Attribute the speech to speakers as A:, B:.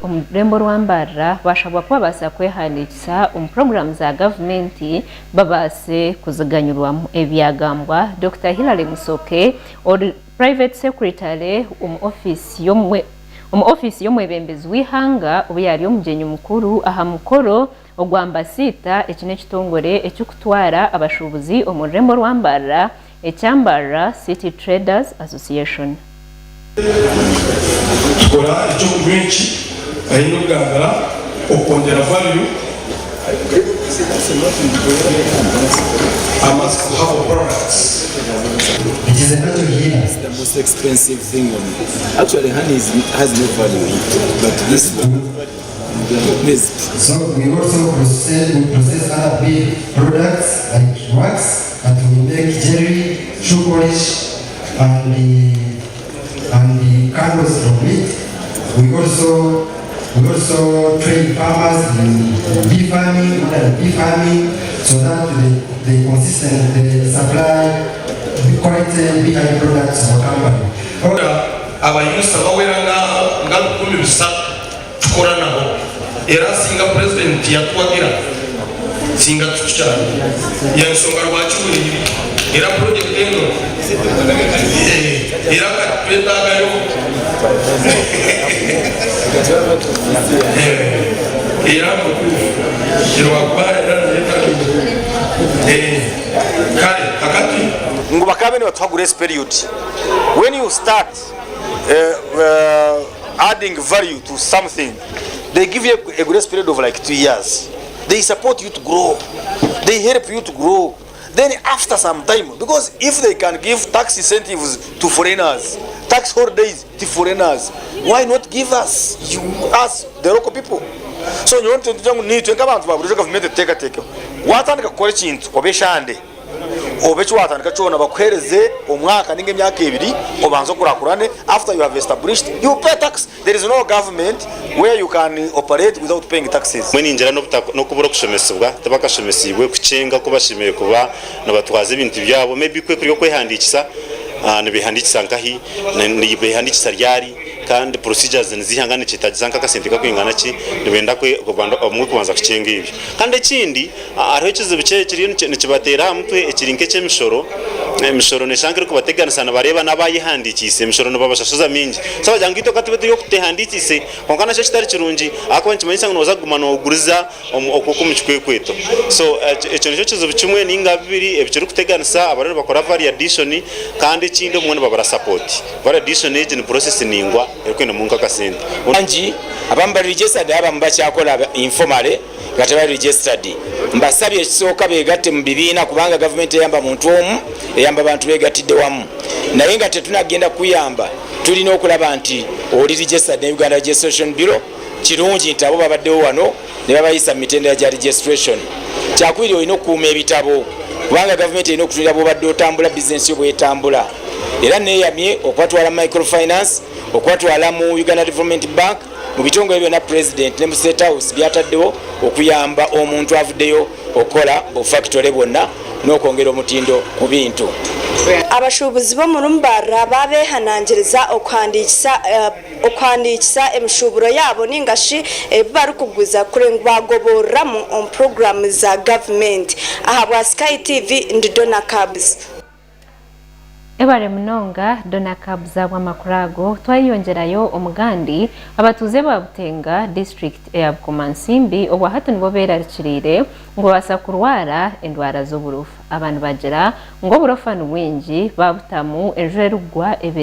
A: omu rurembo orwa Mbarara baashabwa kubabaasa kwehandiikisa omu puroguraamu za gavumenti babaase kuziganyurwamu. Ebi byagambwa Dokita Hillary Musoke ori Private Secretary omu ofiisi omu ofiisi y'omwebembezi w'eihanga obu yaari omugyenyi mukuru aha mukoro ogwa Mbasiita eki n'ekitongore ekirikutwara abashuubuzi omu rurembo rwa Mbarara ekya Mbarara City Traders Association.
B: Tukora ekyokunywa eki ahi ndikugambira okwongyera value Amatsiko Herbal Products.
C: It is a natural healer. So we also process, we process other bee products like wax and we make jelly, shoe polish and the, and the candles from it. We also we also train farmers in bee farming, modern bee farming, so that they, they consistently supply quality beehive products to our company.
B: Abayusa bawera nga 300 tukora nabo era singa purezidenti yatuwagira singa tukikyari yensonga rwaki buri era purojekiti eno era kati twetagayo era mutuufu rwakuba era kare kakati.
D: Ngu bakabe nibatuha grace period when you start adding value to something they give you a grace period of like 2 years. They support you to grow, they help you to grow. Then after some time, because if they can give tax incentives to foreigners, tax holidays to foreigners, why not give us, you, us the local people? So nyowe nitugira ngu nitwe nk'abantu ba burijo gavumenti etuteekateekeho. Watandika kukora ekintu oba eshande oba eki watandika kyona, bakuheereze omwaka ninga emyaka 2 obanze okurakurane. After you have established, you pay tax. There is no government where you can operate without paying taxes.
E: Mbwenu ningira n'okubura okushomesibwa, tibakashomesiibwe kukyenga ku bashemereire kuba nibatwaza ebintu byabo. Maybe ku ekuri okwehandiikisa, nibehandiikisa nkahi, nibehandiikisa ryari, kandi procedures niziiha, nga nikyetagisa nk'akasente kakwingana ki, nibenda obumwe kubanza kukyenga ebyo. Kandi ekindi, hariho ekizibu kiriyo nikibateera aha mutwe ekiri nk'eky'emishoro. Emishoro neeshanga erikubateganisa nibareeba n'abayehandiikiise emishoro nibabashashuza mingi. So bagira ngu itwe ka tube turi okutehandiikiise, kwonka nakyo kitari kirungi ahakuba nikimanyisa ngu nooza kuguma nooguriza okwo omu kikwekweto. So ekyo nikyo kizibu kimwe nainga bibiri ebikirikuteganisa abariyo nibakora value addition kandi ekindi obumwe nibabura support. Value addition egi ni process naingwa erikwendamu nk'akasente.
F: Bangi abamu bari registered abamu bakyakola informally nga tebali registered. Mbasabye ekisooka begatte mu bibiina kubanga gavumenti teyamba muntu omu, eyamba bantu begatidde wamu. Naye nga tetunagenda kukuyamba tulina okulaba nti oli registered ne Uganda Registration Bureau. Kirungi nti abo babaddewo wano ne babayisa mu mitendera gya registration. Kyakubiri olina okukuuma ebitabo kubanga gavumenti erina okutunulira bw'obadde otambula bizinensi yo bw'etambula. Era neeyamye okubatwala mu microfinance, okubatwala mu Uganda Development Bank, mu bitongole byonna Pulezidenti ne mu State House by'ataddewo okuyamba omuntu avuddeyo okukola bufakitole bwonna n'okwongera omutindo ku bintu.
G: Abashuubuzi b'omuri Mbarara baabehanangiriza okuhandiikisa okuhandiikisa emishuuburo yaabo ninga shi ebi barikuguza kureba ngu baagoboreramu omu puroguraamu za gavumenti. Ahabwa Sky TV, ndi Donna Kabs.
A: Ebare munonga Donna Kabs ahabw'amakuru ago. Twayeyongyerayo omu gandi, abatuuze ba Butenga, disiturikiti eya Bukomansimbi obwahati nibo beerarikiriire ngu babaasa kurwara endwara z'oburofa. Aba nibagira ngu oburofa nibwingi baabutamu enjura erikugwa ebiro.